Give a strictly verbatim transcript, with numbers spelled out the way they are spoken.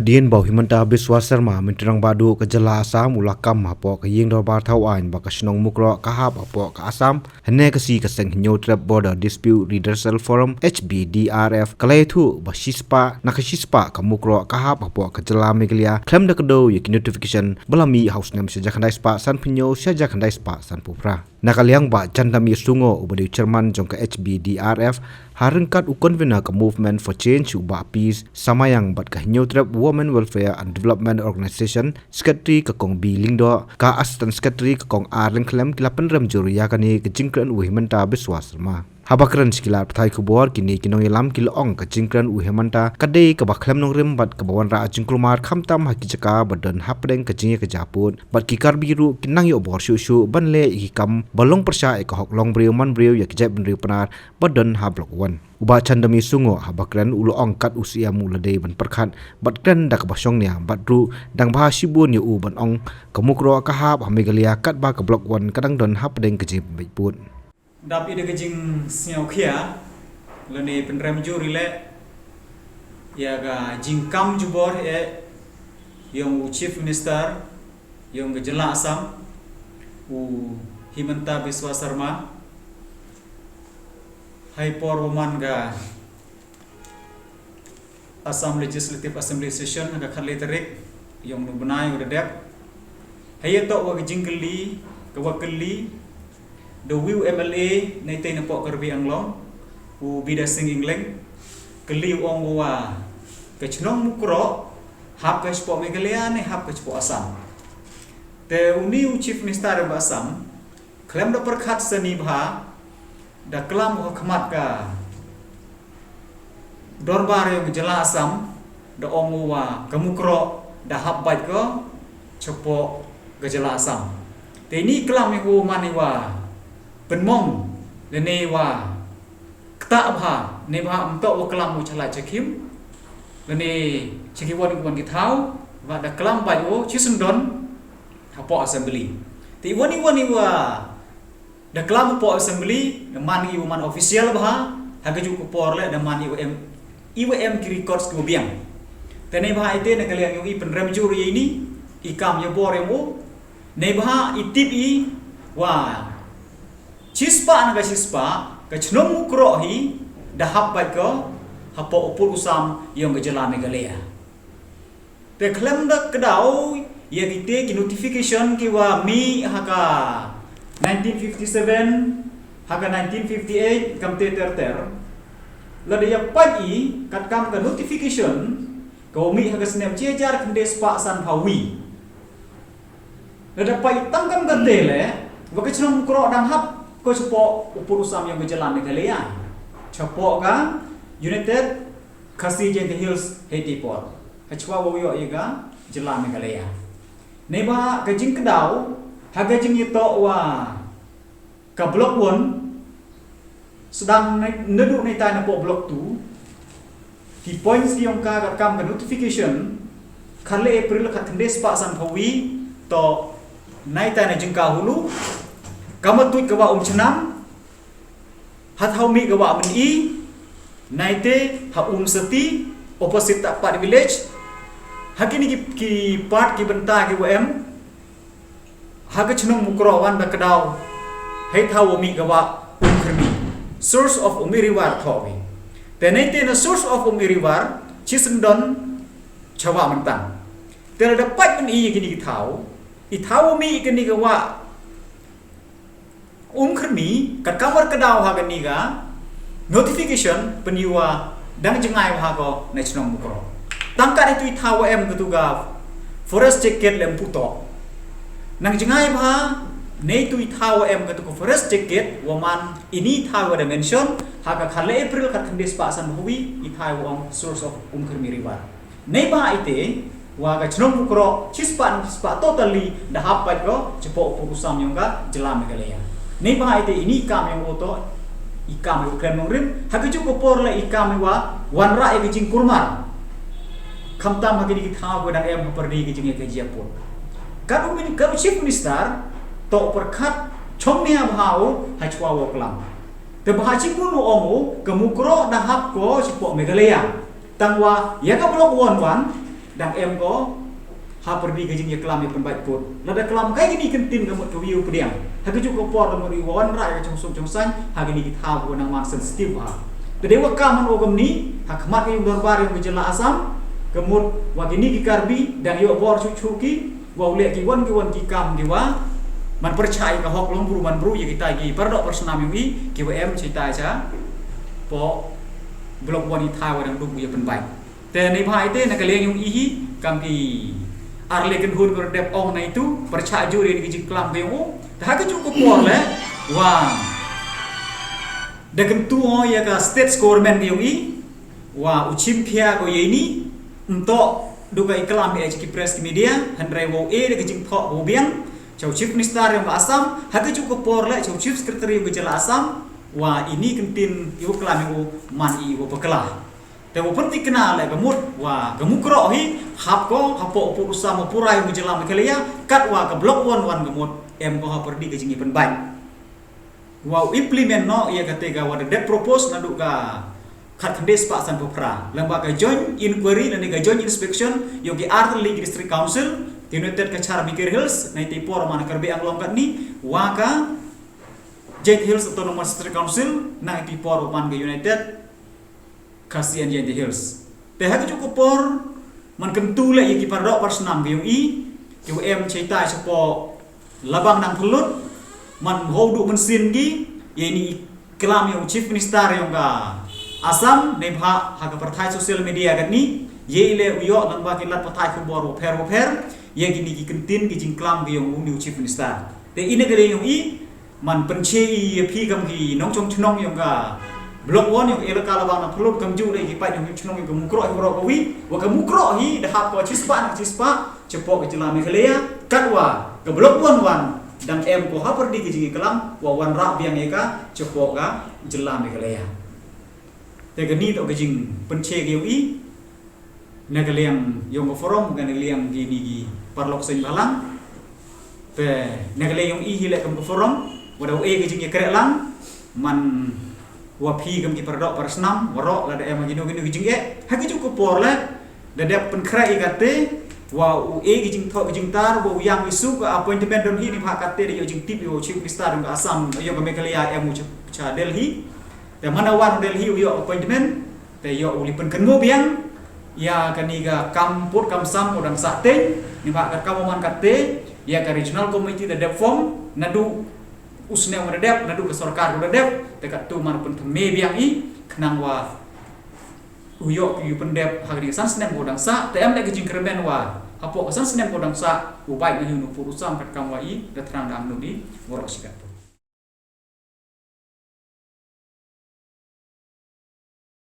Dien ba u Himanta Biswa Sarma, Myntri Rangbah Duh ka jylla Assam, u la kam hapoh ka ïing dorbar thaw aiñ ba ka shnong Mukroh ka hap hapoh ka Assam, hynne ka sngi ka seng Hynñiewtrep Border Dispute Redressal Forum, H B D R F, ka la ïathuh ba shispah na ka shispah ka Mukroh ka hap hapoh ka jylla Meghalaya khlem da kdew ïa ki notification ba la mih ha u snem shihajar khyndai spah sanphew hynñiew, shihajar khyndai spah sanphew phra. Na ka liang Bah Chandami Sungoh, uba dei u chairman jong ka H B D R F, ha ryngkat u convener ka Movement for Change, u Bah P Samayang, bad ka Hynñiewtrep Women Welfare and Development Organization, secretary ka Kong B Lyngdoh, ka assistant secretary ka Kong R Lyngkhlem, ki la pynrem jur ïa kane ka jingkren u Himanta Biswa Sarma. Haba kren sha ki lad pathai khubor, kine ki nongïalam ki la ong ka jingkren u Himanta ka dei kaba khlem nongrim bad kaba wanrah jingkulmar, khamtam ha ki jaka ba don hapdeng ka jingïakajia pud. Bad ki Karbi ruh ki nang ïoh bor shuh shuh ban leh ïa ki kam ba long pyrshah ïa ka hok long briew man briew ïa ki jaitbynriew Pnar ba don ha Block One. U Bah Chandami Sungoh haba kren u la ong kat u Syiem u la dei ban pyrkhat bad kren da kaba shongnia, bad ruh dang bha shibun ïa u ban ong ka Mukroh ka hap ha Meghalaya katba ka Block One ka dang don hapdeng ka jingpynbeit pud. Dap i da ka jingsngewkhia lane pynrem jur i leh ïa ka jingkam jubor eh yong u Chief Minister yong ka jylla Assam, u Himanta Biswa Sarma, ha i por wa man ka Assam Legislative Assembly session ha ka khatle tarik yong u bnai wa da dep. Hei ïatoh wa ka jingkylli, ka wa kylli da u M L A neitei napoh Karbi Anglong, u Bidya Singh Engleng, kylli u ong wa ka chnong Mukroh hap ka chapoh Meghalaya ne hap ka chapoh Assam. Te uni u Chief Minister yong ka Assam, khlem da pyrkhat sani bha, da klam ha khmat ka dorbar yong ka jylla Assam, da ong wa ka Mukroh da hap beit ko chapoh ka jylla Assam. Te ini klam i u man i wa pynmong lane wa ktah bha, ne bha ym toh wa klam u chalai chakhim lane chakhim wan wan ki thaw, wa da klam beit u chisyndon hapoh Assembly. Te i wan i wan i wa da klam hapoh Assembly, da man i wa man official bha, ha ka juh ka por leh da man i wa em, i wa em ki records ki wa biang. Te neibhah ite na ka liang yong i pynrem jur ïa ini, i kam ïa bor yong u, neibhah i tip i wa chispah na ka chispah ka chnong Mukroh hi da hap beit ko hapoh u pud u sam yong ka jylla Meghalaya. Te khlem da kdaw ïa kite ki notification ki wa mih ha ka nineteen fifty-seven, ha ka nineteen fifty-eight, kam te ter ter. Lada ïa peit i katkam ka notification ka wa mih ha ka snem chi hajar khyndai spah sanphaw wi. Lada peit tang kam ka te leh, wa ka chnong Mukroh dang hap ko chapoh u pud u sam yong ka jylla Meghalaya, chapoh ka United Khasi Jaintia Hills hei te por, hachwa wa u ïoh ïa ka jylla Meghalaya. Neibhah ka jingkdaw ha ka jingïatoh wa ka Block One sdang na, naduh neitai napoh Block Two, ki points ki yong ka katkam ka notification, khatle April khatkhyndai spah sanphaw wi, toh neitai na Jingkahulu, ka Matuid ka Wah Umchnam, ha thaw mih ka Wah Myni, neite ha Umsati, opposite Tahpat Village. Ha kini ki, ki part ki bynta ki wa em ha ka chnong Mukroh, wan da kdaw hei thaw wa mih ka Wah Umkhrmi, source of Umi River thoh wi. Te neite na source of Umi River chisyndon cha Wah Myntang. Te lada peit ban i kini ki thaw, i thaw wa mih kini ka Wah Umkhrmi, katkam wa da kdaw ha kani ka notification, pyni wa dang jngai bha ko na chnong Mukroh. Tang kat itu i thaw wa em katu ka forest check gate lem puto. Nang jngai bha, neitu i thaw wa em katu ka forest check gate, wa man ini thaw wa da mention ha ka khatle April khatkhyndai spah sanphaw wi, i thaw wa ong source of Umkhrmi River. Neibhah ite wa ka chnong Mukroh chispah na chispah totally da hap beit ko chapoh u pud u sam yong ka jylla Meghalaya. Neibhah ite ini i kam yong u toh i kam i wa khlem nongrim, ha ka juh ka por leh i kam i wa wanrah ïa ka jingkulmar, khamtam ha kini ki thaw wa dang em hapyrdi ka jingïakajia pud. Ka u min, ka u Chief Minister toh pyrkhat chongnia bha u hachwa wa u klam. Te bha chibun u ong u ka Mukroh da hap ko chapoh Meghalaya. Tang wa ïa ka Block One wan, Dang em ko ha pyrdi ka jingyaklam ya pynbait pud. Lada klam kai kini ki kyntien ka mut ka wi u pdiang, ha ka juh ka por da mut i wa wanrah ya ka chongsuk chongsaiñ ha kini ki thaw wa nang man sensitive ha. Te dei wa kam man o kamni ha khmat ka yung dorbar yung ka jylla Assam, ka mut wa kini ki Karbi dang yoh bor chuh chuh ki wa u leh ki wan ki wan ki kam ki wa man pyrchah ya ka hok long bru man bru ya kitai ki paradoh parsnam yung i ki wa em chitai cha poh Block One i thaw wa dang duk ya pynbait. Te neibhah ite na ka liang yung i hi, kam ki ar le kynhun ko dep ong na itu pyrchah jur ya ki jingklam ka yung u. Te ha ka juh ka por le wa da kyntu o ya ka state government ka yung i wa u chim khia ko ya ini, ym toh du ka i klam ya ki press ki media, hynrei wa u e da ka jingthoh wa u biang cha u Chief Minister yung ka Assam, ha ka juh ka por le cha u Chief Secretary yung ka jylla Assam, wa ini kyntien i wa klam yung u man i wa bakla. Te wa pyntikna le ka mut wa ka Mukroh hi hap ko hapoh u pud u sam u purai u jylla Meghalaya, kat wa ka Block One wan ka mut em ko ha pyrdi ka jingyapynbait. Wa u implement noh ya kate ka wa da dep propose naduh ka khat khyndai spah san phew phra lyngba ka joint inquiry lane ka joint inspection yong ki artylli ki district council, United Cachar Mikir Hills, na iti por man Karbi Anglong katni, wa ka Jaintia Hills Autonomous District Council, na iti por man ka United Khasi and Jaintia Hills. Te ha ka juh ka por man kyntu le ya ki paradoh parsnam ka yung i ki wa em chitai cha poh Labang Nangphyllut, man hau du mynsiem ki ya ini i klam yung Chief Minister yung ka Assam, neibhah ha ka pyrthai social media katni ya i le u yoh lyngba ki lad pyrthai khubor wa pher wa pher ya kini ki kyntien ki jingklam ka yung u ni u Chief Minister. Te ina ka le yung i man pynche i ya phi kam ki nongchong chnong yung ka Block One yung elaka Labang Nangphyllut, kam juh le ki pat yung chnong yung ka Mukroh hi waroh ka wi, wa ka Mukroh hi da hap ko chispah na chispah cha poh ka jylla Meghalaya, kat wa ka Block One wan dang em ko ha pyrdi ka jingyaklam wa wanrah biang ya ka cha poh ka jylla Meghalaya. Te kani toh ka jingpynche ka yung i na ka liang yung ka forum, ka na liang kini ki paralok seng bhalang. Te na ka liang yung i hi le kam ka forum wa da u e ka jingyakhreh lang man wa phi kam ki paradoh parsnam waroh lada em kino kino ki jingeh ha ka juh ka por le da dep pynkhreh i kate wa u e ki jingthoh ki jingtar wa u yang i su ka appointment don hi, neibhah kate da yoh jingtip i wa u Chief Minister yung ka Assam yung ka Meghalaya em u cha, cha Delhi. Te man da wan u Delhi u yoh appointment, te yoh u li pynkynmo biang ya kani ka kam pud kam sam u dang sah teng, neibhah kat kam man kate ya ka regional committee da dep form naduh u snem wa da dep, naduh ka sorkar wa da dep, te katu man pynthymme biang i khnang wa u yoh ki u pyndep ha kani ka san snem wa dang sah. Te em le ka jingkyrmen wa hapoh ka san snem wa dang sah u bait na hi u nu pud u sam, kat kam wa i da thrang da ang nu di waroh sikat.